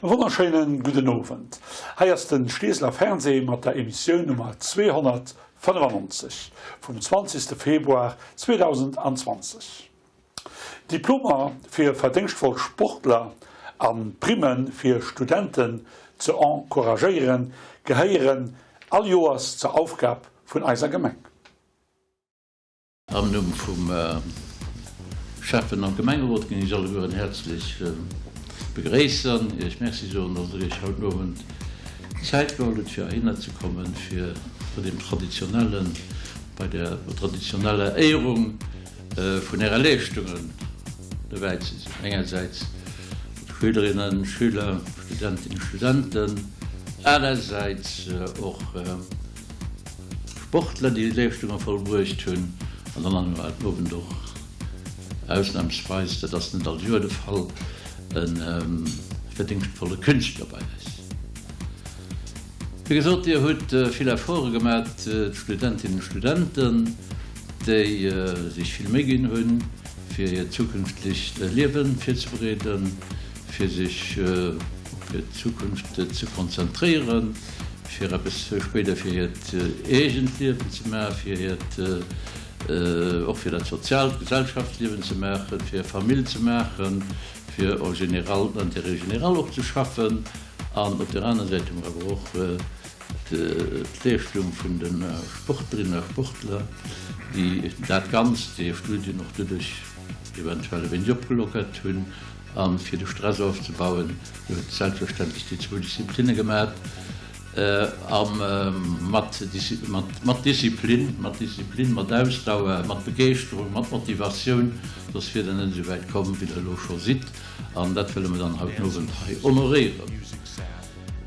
E wonnerschéinen gudden Owend. Hei ass den Steeseler Fernseh mat der Emissioun Nummer 295 vum 20. Februar 2020. Diplomer fir verdéngschtvoll Sportler an Primme fir Studenten ze encouragéieren gehéieren all Joers zur Aufgab vun eiser Gemeng. Am Numm vum Schäffen a Gemengerot géing ech allegueren häerzlech begréissen, Iech Merci soen, dass Der Iech haut den Owend Zäit geholl hutt, fir heihinner ze kommen, fir bei deem traditionellen, bei der traditioneller Éierung vun Äre Leeschtungen dobäi ze sinn. Engersäits Schülerinnen, Schüler, Studentinnen, Studenten, anersäits och Sportler, déi Leeschtunge vollbruecht hunn, an dann haten mer den Owend och ausnamsweis, dat ass net all Joer de Fall, e verdéngschtvolle Künstler bei eis. Wéi gesot, Dir hutt vill Efforte gemaach, d'Studentinnen an Studenten, déi sech vill Méi ginn hunn, fir hiert zukünftegt Liewe virzebereeden, fir sech op hir Zukunft ze konzentréieren. fir eppes spéider fir hiert eegent Liewen ze maachen, fir hiert, och fir dat soziaalt Gesellschaftsliewen ze maachen, fir Famill ze maachen, fir en général l'intérêt général och ze schaffen. An op där aner Säit hu mer awer och d'Leeschtung vun de Sportlerinnen a Sportler, déi dat Ganzt, hir Studien och doduerch eventuell e wéineg opgelockert hunn. A fir de Stress ofzebauen, Dir hutt selbstverständlech déi zwou Disziplinne gemat, a mat Disziplin, mat Disziplin, mat Ausdauer, mat Begeeschterung, mat Motivatioun, soss wier Der net esou wäit komm, wéi Der elo scho sidd. An dat wëlle mer dann haut den Owend hei honoréieren.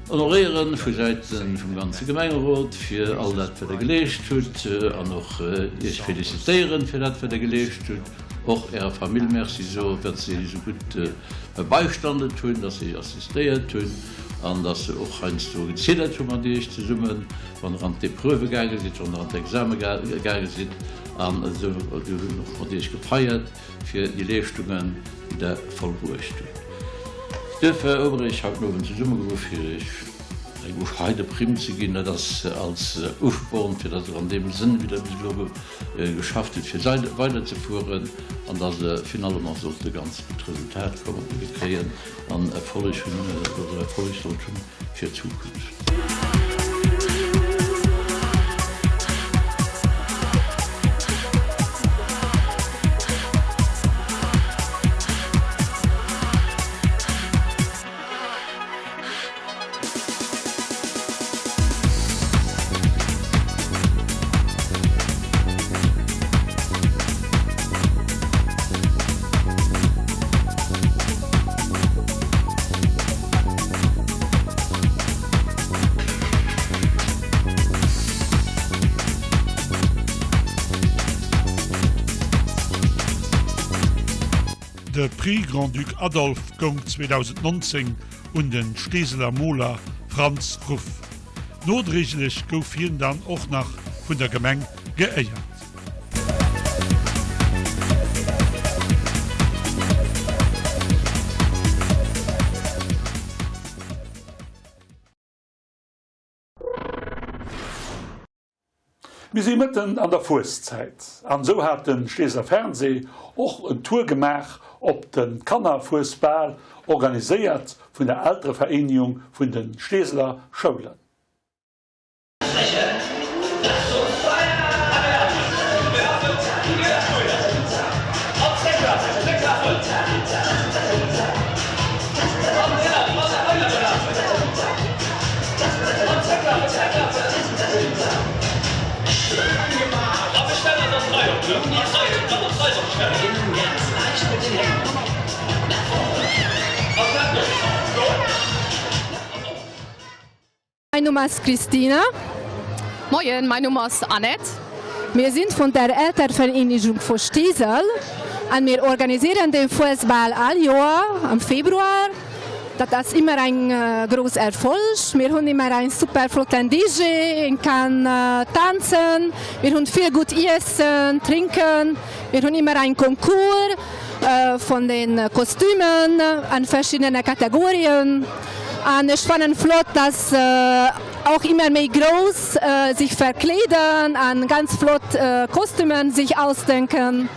Honoréiere vu Säite vum ganze Gemengerot fir all dat, wat Der geleescht hutt, an och Iech felicitéieren fir dat, wat Der geleescht hutt. Och Ärer Famill Merci soen, datt se Iech esou gutt beistandet hunn, datt se Iech assistéiert hunn an datt se och heiansdo geziddert hu mat Iech zesummen, wann Der an d'Epreuve gaange sidd, wann Der an d'Exame gaange sidd. An esou hunn och mat Iech gefeiert fir déi Leeschtungen, déi Der vollbruecht hutt. Duerfir hu mer Iech haut den Owend zesummegeruff, fir Iech eng bescheide Primm ze ginn. Dat ass als Usporn, fir datt Der an deem Sënn, wéi Der bis elo geschafft hutt, fir weiderzefueren an datt se finalement sollt e ganz gutt Resultat kréien an Erfolleg hunn oder Erfolleg sollt hunn fir d'Zukunft. De Prix Grand-Duc Adolphe goung 2019 un de Steeseler Moler Franz Ruff. Nodréiglech gouf hien dann och nach vun der Gemeng geéiert. Mir si mëtten an der Fueszäit an esou hat de Steeseler Fernseh och en Tour gemaach op de Kannerfuesbal, organiséiert vun der Elterevereenigung vun de Steeseler Schoulen. Mein Numm ass Christina. Moien, mein Numm ass Annette. Mir sinn vun der Eltervereenegung vu Steesel an mir organisieren den Fuesbal all Joer am Februar. Dat ass ëmmer eng grouss Erfolg. Mir hunn ëmmer en super flotten DJ, een kann tanzen, mir hunn vill gutt Iessen, Trinken, mir hunn ëmmer en Concours vun den Kostümen an verschiddene Kategorien. An ech fannen flott, dass och immer méi grouss sich verkleeden an ganz flott Kostümen sich ausdenken.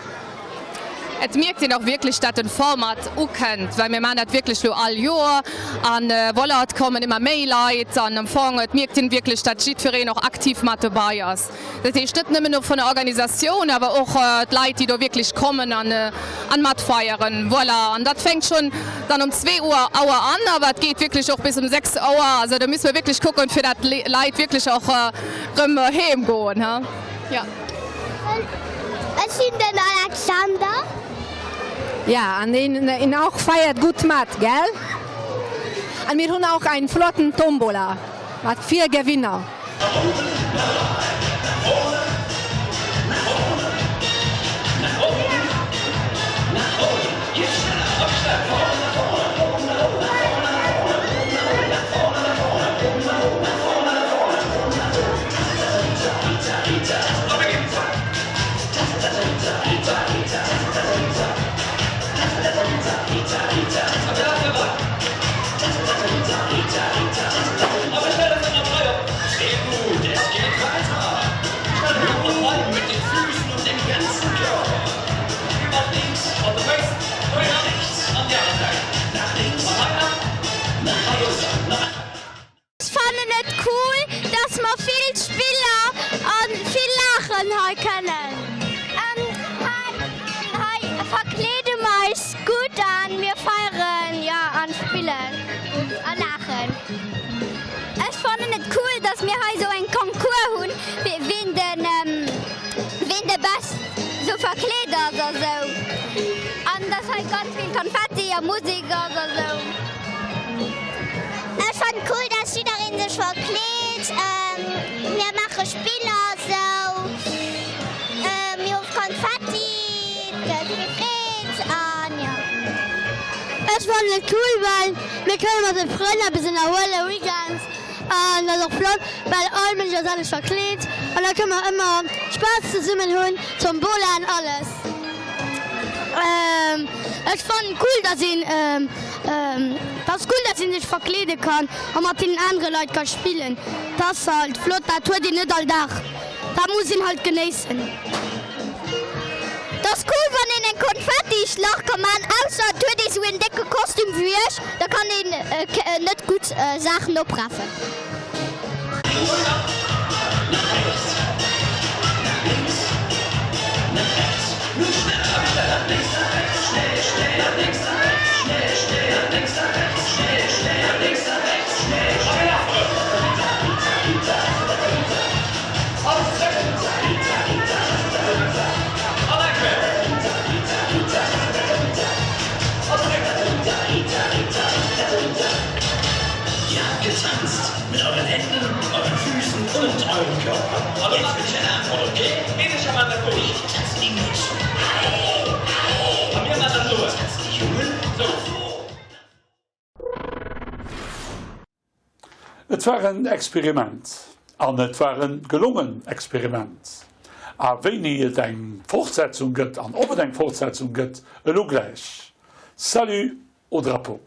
Et mierkt een och wierklech, dat den Format ukënnt, well mir maachen dat wierklech lo all Joer an voilà, et kommen ëmmer méi Leit an am Fong et mierkt een wierklech, dat jiddwereen och aktiv mat dobei ass. Dat heescht net nëmmen och vun der Organisatioun, awer och d'Leit, déi do wierklech kommen an an mat feieren. Voilà, an dat fänkt schonn dann um zwee Auer Auer an, awer et geet wierklech och bis um 6 Auer. Also do musse mer wierklech kucken, fir dat d'Leit wierklech och rëm heem goen. Jo. Ech sinn den Alexander. Ja, an een och feiert gutt mat, gell? An mir hunn och einen flotten Tombola mat 4 Gewinner. Ech fannen et cool dass mer vill Spiller an vill laachen hei kënnen. Hei verkleede mer eis gutt an mir feieren jo an spillen gutt a laachen. Ech fannen et cool dass mir hei sou eng Concours hunn ween den ween de best sou verkleet ass a sou an dass hei ganz vill Konfetti a Musek ass a sou. Ech fannen cool dass jiddereen sech verkleet, mir maache Spiller sou, mir hu Konfetti, et gëtt vill Freed an jo. Ech fannen et cool well mir kënne mat de Frënn eppes ënnerhuelen weekends an dat ass och flott well all Mënsch ass anescht verkleet an da kënne mer ëmmer Spaass zesummen hunn, Tombola an alles. Ech fannen cool dass een T'ass cool dass een sech verkleede kann a mat deenen anere Leit ka spillen. T'ass halt flott, dat huet een net all Dag, dat muss een halt genéissen. T'ass cool wann een eng Konfettischlacht ka man, ausser et huet ee sou een décke Kostüm wéi ech, da kann een net gutt Saachen oprafen. Et war en Experiment, an et war e gelongen Experiment. A wéini et eng Fortsetzung gëtt an ob et eng Fortsetzung gëtt, elo gläich. Salut au drapeau!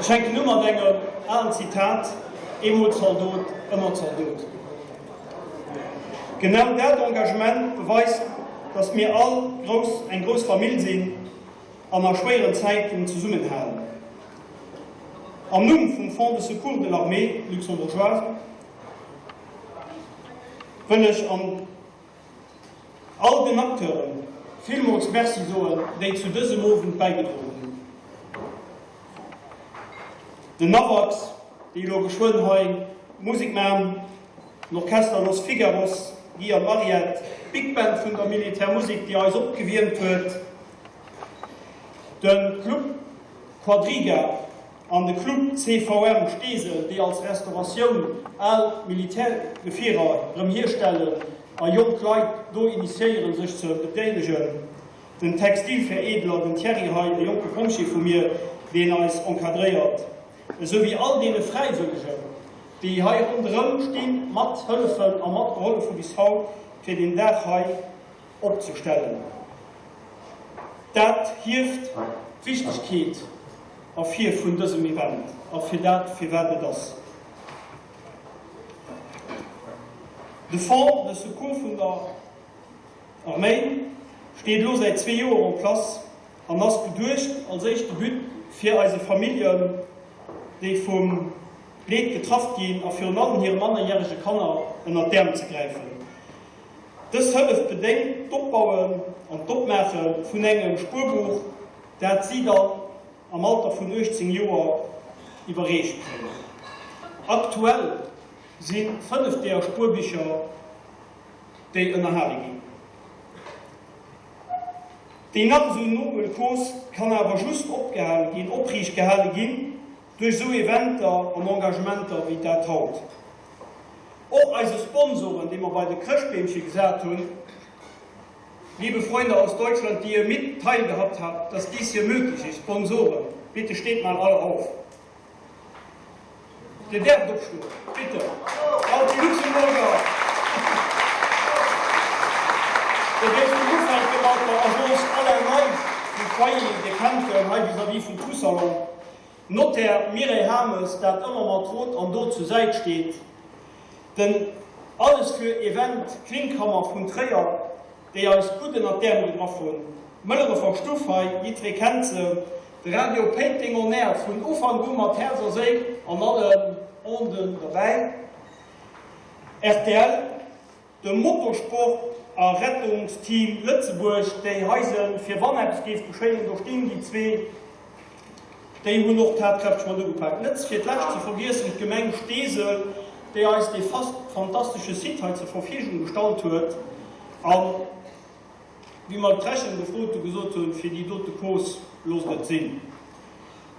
Ech fänken u mat engem alen Zitat, Eemol Zaldot, ëmmer Zaldot. Genau dat Engagement beweist, dass mir all grouss eng grouss Famill sinn an a schwéieren Zäiten zesummenhalen. Am Numm vum Fonds de secours de l'armée luxembourgeoise wëll ech an all den Acteure villmools Merci soen, déi zu dësem Owend bäigedroen hunn. Den AWACS, déi elo geschwënn hei Musek man, den Orchester Los Figaros, Guy an Mariette, d'Big Band vun der Militärmusek, déi eis opgewiermt huet, de Club Quadriga an de Club CVM Steesel, déi als Restauratioun al Militärgefierer rëm hierstellen a jonk Leit do initiéieren, sech ze bedeelegen. Den Textilveredeler, den Thierry hei, e jonke Pompjee vu mir, deen eis encadréiert, esou wéi all deene Fräiwëllegen, déi hei ronderëm stinn, mat hëllefen a mat gehollef hu bis haut, fir deen Dag hei opzestellen. Dat hieft d'Wichtegkeet ervir vun dësem Event a fir dat, firwat et ass. De Fonds de secours vun der Arméi steet elo säit zwee Joer en place an ass geduecht als éischte But fir eise Familljen, déi vum Leed getraff ginn a virun allem hire mannerjärege Kanner ënnert d'Äerm ze gräifen. Dës Hëllef bedéngt d'Opbauen an d'Opmaache vun engem Spuerbuch, dat si dann am Alter vun 18 Joer iwwerreecht kréien. Aktuell si 5 deeër Spuerbicher, déi ënnerhale ginn. Déi nach esou nobel Cause kann awer just opgehale ginn, opriicht gehale ginn, duerch esou Eventer an Engagementer wéi dat haut. Och eise Sponsoren, déi mer bei de Chrëschtbeemche gesat hunn, Liebe Freunde aus Deutschland, die ihr mit teilgehabt habt, dass dies hier möglich ist, Sponsoren, bitte steht mal alle auf. Dir däerft opstoen, bitte. All déi Luxemburger. Dir géift mol ufänke mat der Agence Alain Ney vum Foyer, Dir kennt en, hei vis-à-vis vum Toussalon. Notaire Mireille Hames, dat ëmmer mat Rot an Dot zur Säit steet. Den Alles für Event Klinkhammer vun Tréier, déi eis gutt ënnert d'Äerm gegraff hunn. D'Mëllerefer Stuff hei, jiddweree kennt se. De Radio Péiteng on Air, vun Ufank u mat Häerz a Séil an allen Onden derbäi. Rtl. De Motorsport a Rettungsteam Lëtzebuerg, déi hei sënn, fir wann eppes géif geschéien, do stinn déi zwee, déi hunn och tatkräfteg mat ugepaakt. Net fir d'lescht ze vergiessen d'Gemeng Steesel, déi eis dee fantastesche Site hei zur Verfügung gestallt huet an, wéi mer d'Rechnung gefrot hu gesot hunn, fir déi dote Cause loosst et sinn.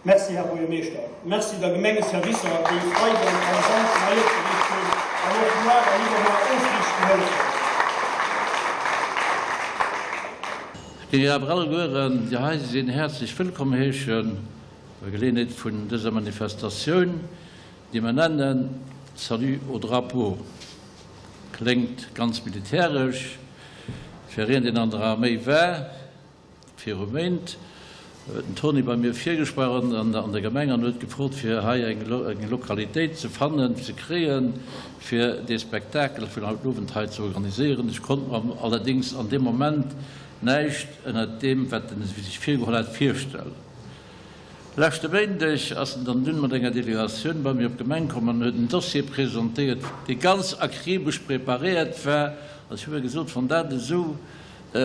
Merci, Här Buergermeeschter. Merci der Gemengeservicer, déi Freiden an Samschden hei opgeriicht hunn an och muar an iwwermuar ofriichten hëllefen. Ech géing awer allegueren, déi hei sinn, häerzlech wëllkomm heeschen bei Geleeënheet vun dëser Manifestatioun, déi mer nennen Salut au drapeau. Kléngt ganz militäresch fir een, deen an der Arméi war. Viru Méint huet den Toni bei mir virgesprach an der Gemeng an huet gefrot, fir hei eng Lokalitéit ze fannen, ze kréien, fir dee Spektakel vun haut Owend hei ze organiséieren. Ech konnt mer allerdéngs an deem Moment näischt ënnert deem, wat en sech virgeholl hat, virstellen. Leschte Méindeg ass en dann dunn mat enger Delegatioun bei mir op d'Gemeng komm an huet en Dossier presentéiert, dee ganz akribesch preparéiert war. An ech hu mir gesot, wann dat esou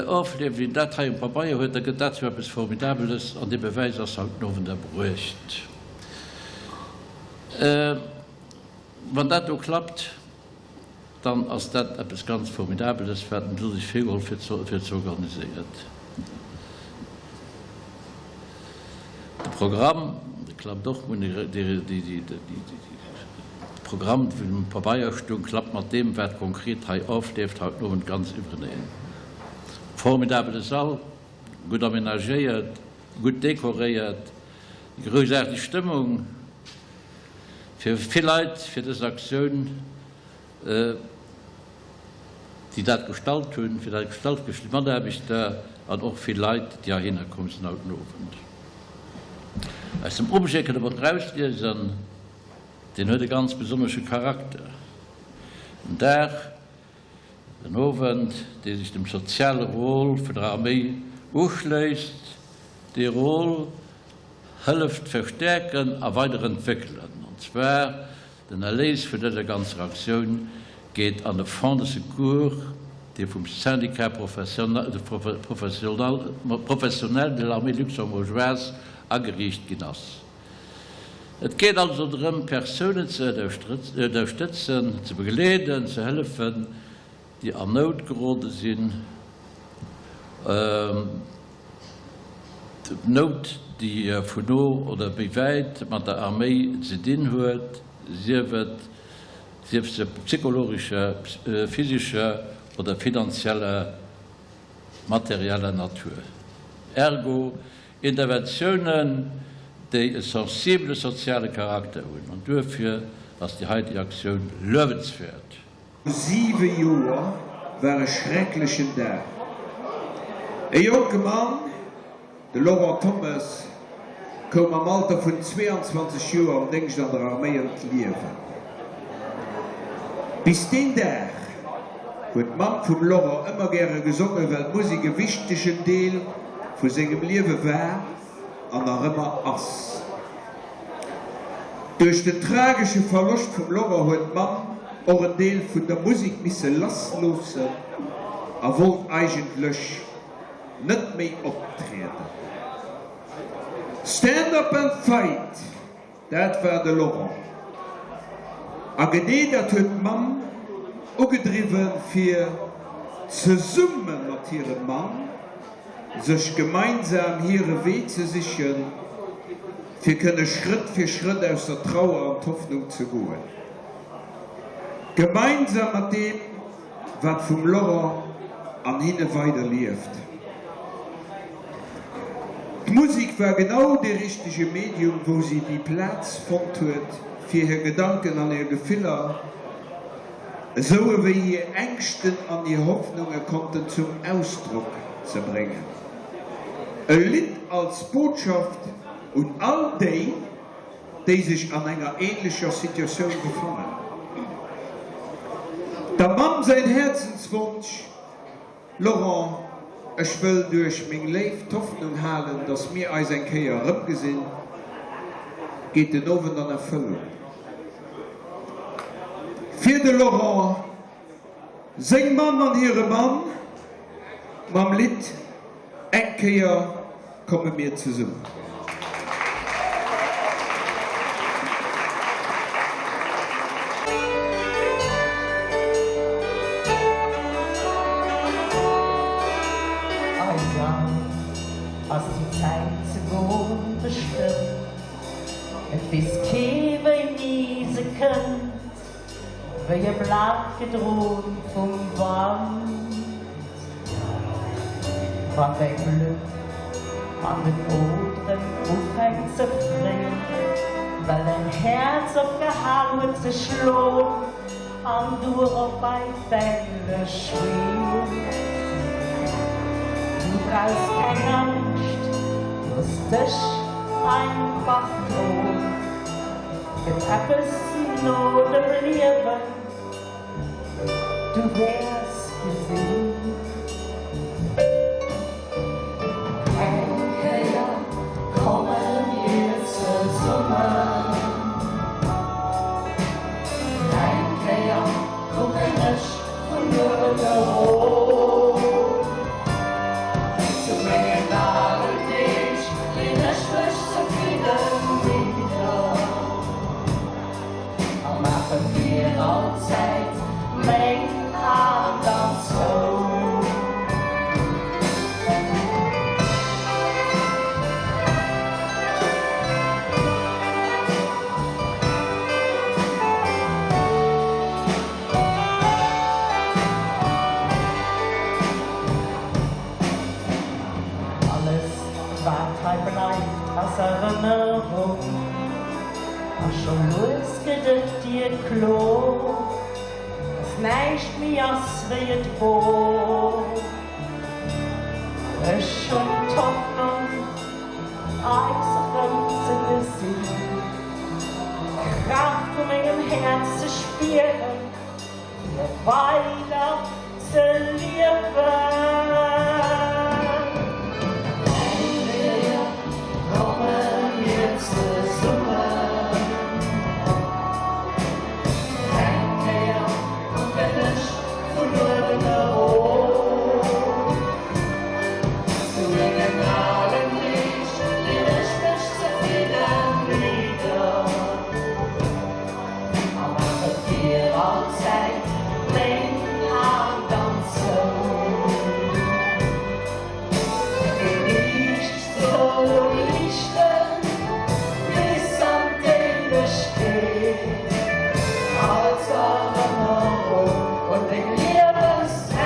ofleeft, wéi en dat hei um Pabeier huet, da gëtt dat jo eppes Formidabeles. An dee Bewäis ass haut den Owend erbruecht. Wann dat do klappt, Dann ass dat eppes ganz Formidabeles, wat en do sech virgeholl fir ze organiséiert. De Programm, dee klappt och, de Programm, wéi en um Pabeier stoung, klappt mat deem, wat konkret hei ofleeft haut den Owend, ganz iwwereneen. Formidabele Sall, gutt amenagéiert, gutt dekoréiert, groussaarteg Stëmmung. Fir vill Leit, fir dës Aktioun, déi dat gestallt hunn, fir dat gestallt gëscht, déi Mataarbechter an och vill Leit, déi heihinner komm sinn haut den Owend. Aus dem Objet kënne mer erausliesen, deen huet e ganz besonnesche Charakter. En Dag, en Owend, dee sech dem soziale Rôle vun der Arméi uschléisst, dee Rôle hëlleft verstäerken a weiderentwéckelen, an zwar Den Erléis vun dëser ganzer Aktioun geet an e Fonds de secours, dee vum Syndicat professionnel de l'armée luxembourgeoise ageriicht ginn ass. Et geet also drëm, Persounen ze ënnerstëtzen, ze begleeden, ze hëllefen, déi an Nout gerode sinn. Nout, déi vun no oder méi wäit mat der Arméi ze dinn huet, sief et, sief se psychologescher, physescher oder finanzieller, materieller Natur. Ergo Interventiounen, déi e sensibele soziale Charakter hunn. An duerfir ass déi heiteg Aktioun luewenswäert. 7 Joer war e schrecklechen Dag. E jonke Mann, de Laurent Thommes, koum am Alter vun 22 Joer am Déngscht an der Arméi ëm d'Liewen. Bis deen Dag huet d'Mamm vum Laurent ëmmer gäre gesongen, well d'Musek e wichtegen Deel vu sengem Liewe war. An nach ëmmer ass. Duerch den tragesche Verloscht vum Laurent huet d'Mamm och en Deel vun der Musek misse lassloossen a wollt eigentlech net méi optrieden. Stand up and fight! Dat war de Laurent. A genee dat huet d'Mamm ugedriwwen, fir zesumme mat hirem Mann sech gemeinsam hire Wee ze sichen, fir kënne Schrëtt fir Schrëtt aus der Trauer an d'Hoffnung ze goen. Gemeinsam mat deem, wat vum Laurent an hinne weider lieft. D'Musek war genau dee richtege Medium, wou si déi Plaz fonnt huet, fir hir Gedanken an hir Gefiller, esou ewéi hir Ängschten an hir Hoffnunge konnten zum Ausdrock ze bréngen. E Lidd als Botschaft un all déi, déi sech an enger ähnlecher Situatioun befannen. Der Mamm säin Häerzenswonsch, Laurent, ech wëll duerch meng Léift d'Hoffnung halen, dass mir eis eng Kéier erëmgesinn, geet den Owend an Erfëllung. Fir de Laurent, seng Mamm an hire Mann mam Lidd Eng Kéier komme mir zesummen. Eis all ass déi Zäit ze goen bestëmmt, et weess kee wéini se kënnt. Wéi e Blat gedroen vum Wand. Wann däi Blutt an den Oderen ufänkt ze fréien, well däin Häerz opgehal huet ze schloen an du erop bei d'Engele schwiefs. Du brauchs keng Angscht, looss dech einfach droen. Gëtt eppes no dem Liewen, du wäers gesinn. Eng Kéier komme mir zesummen, eng Kéier kucken ech vun uewen erof. Zu mengen alen Deeg leen ech mech zefridden nidder a maache fir all Zäit meng Aen dann zou. Alles wat hei bleift ass Erënnerung a scho lues gëtt et dir kloer, dass näischt méi ass wéi et wor. Ech hunn d'Hoffnung eis erëm. Häerz ze spieren, fir weider ze liewen. Eng Kéier komme mir zesummen, eng Kéier kucken ech vun uewen erof. Zu mengen alen Deeg leen ech mech zefridden nidder a maache fir all Zäit meng Aen dann zou. D'Liicht soll liichten bis an d'Éiwegkeet als Erënnerung un deng Liewenszäit.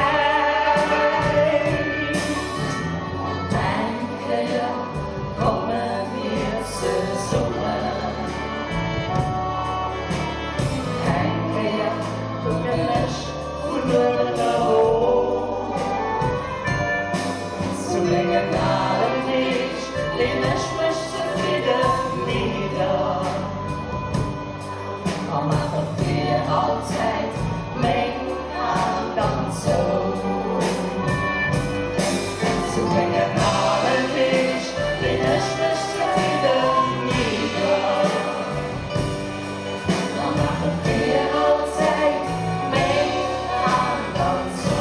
An eng Kéier komme mir zesummen, eng Kéier kucken ech vun uewen erof. Zu mengen alen Deeg leen ech mech zefridden nidder a maache fir all Zäit meng Aen dann zou. Zu mengen alen Deeg leen ech mech zefridden nidder a maache fir all Zäit meng Aen dann zou.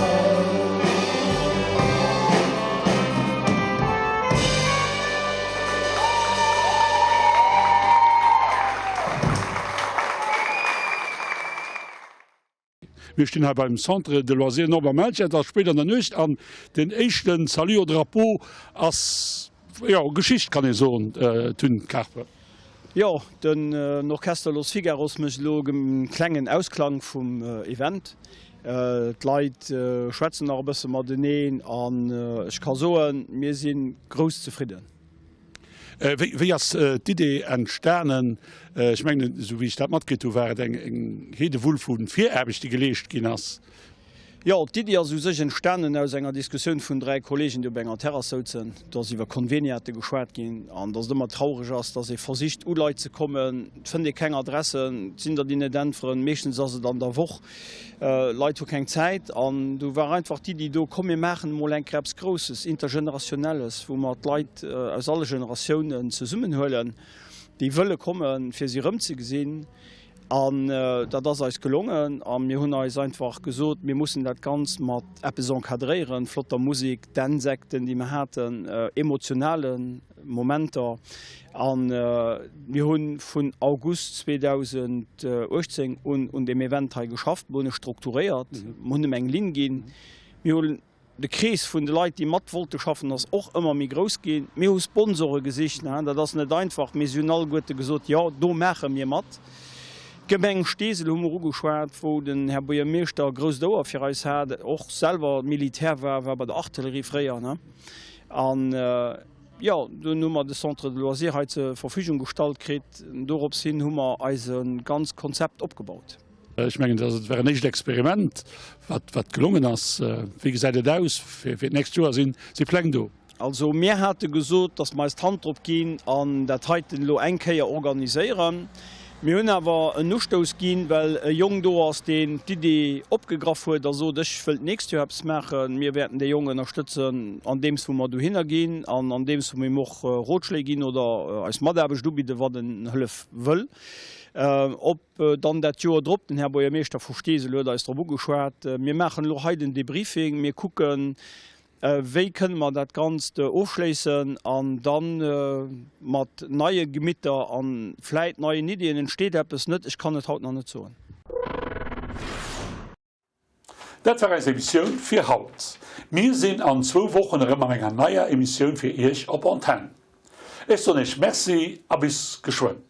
Mir stinn hei beim Centre de Loisirs Norbert Melcher. Et ass spéit an der Nuecht an den éischten Salut au drapeau ass, jo, Geschicht kann ee soen, Tun Karpe. Jo, den Orchester Los Figaros mécht elo e klengen Ausklang vum Event. D'Leit schwätzen nach e bësse mateneen an ech ka soen, mir si grouss zefridden. Wéi ass d'Idee entstanen? Ech mengen, esou wéi ech dat matkritt hu, war et eng Heedewull vu Viraarbecht, déi geleescht ginn ass. Jo, d'Iddi ass u sech entstanen aus enger Diskussioun vun 3 Kollegen, déi op enger Terrass souzen. Do ass iwwer Conveniate geschwat ginn an datt et ëmmer traureg ass, datt ee versicht u Leit ze kommen, et fënnt ee keng Adressen, et sinn der, déi net äntweren, meeschtens ass et an der Woch, Leit hu keng Zäit. An du war einfach d'Iddi do, komm mir maachen emol eng Kéier eppes Grousses, Intergenerationelles, wou mer d'Leit aus alle Generatiounen zesummenhuelen, déi wëlle kommen, fir si erëmzegesinn. An dat ass eis gelongen a mir hunn eis einfach gesot, mir mussen dat Ganzt mat eppes encadréieren, flotter Musek, Dänzekten, déi mer haten, emotionale Momenter. A mir hu vun August 2018 un un deem Event hei geschafft. Mir hunn e strukturéiert, mir hunn em eng Linn ginn. Mir hunn De Krees vun de Leit, déi mat wollte schaffen, ass och ëmmer méi grouss ginn. Mir hu Sponsore gesicht, dat ass net einfach, mee si hunn alleguerte gesot, jo, do maache mir mat. D'Gemeng Steesel hu mer ugeschwat, wou den Här Buergermeeschter e grousst Ouer fir eis hat, och selwer Militär war, war bei der Artillerie fréier. An, jo, dunn hu mer de Centre de loisirs hei zur Verfügung gestallt kritt. Dorops hin hu mer eise ganz Konzept opgebaut. Ech mengen, dat war en éischt Experiment, wat gelongen ass. Wéi gesäit et aus fir d'nächst Joer? Si Pläng do? Also mir hate gesot, datt mer eis d'Hand drop ginn an dat heiten elo eng Kéier organiséieren. Mir hunn awer en Ustouss ginn, well e Jong do ass, deen d'Idee opgegraff huet a sot, ech wëll d'nächst Joer eppes maachen. Mir wäerten dee Jong ënnerstëtzen andeems wou mer dohinner ginn an andeems wou mer him och Rotschléi ginn oder eis Mataarbecht ubidden, wann en Hëllef wëll. Op Dann dat Joer drop, den Här Buergermeeschter vu Steesel huet eis drop ugeschwat, mir maachen elo hei den Debriefing, mir kucken, wéi kënne mer dat Ganzt ofschléissen an da mat neie Gemitter a vläit neien Iddien entsteet eppes net, ech kann et haut nach net soen. Dat war eis Emissioun fir haut. Mir sinn an zwou Wochen erëm mat enger neier Emissioun fir Iech op Antenn. Ech soen Iech Merci a bis geschwënn.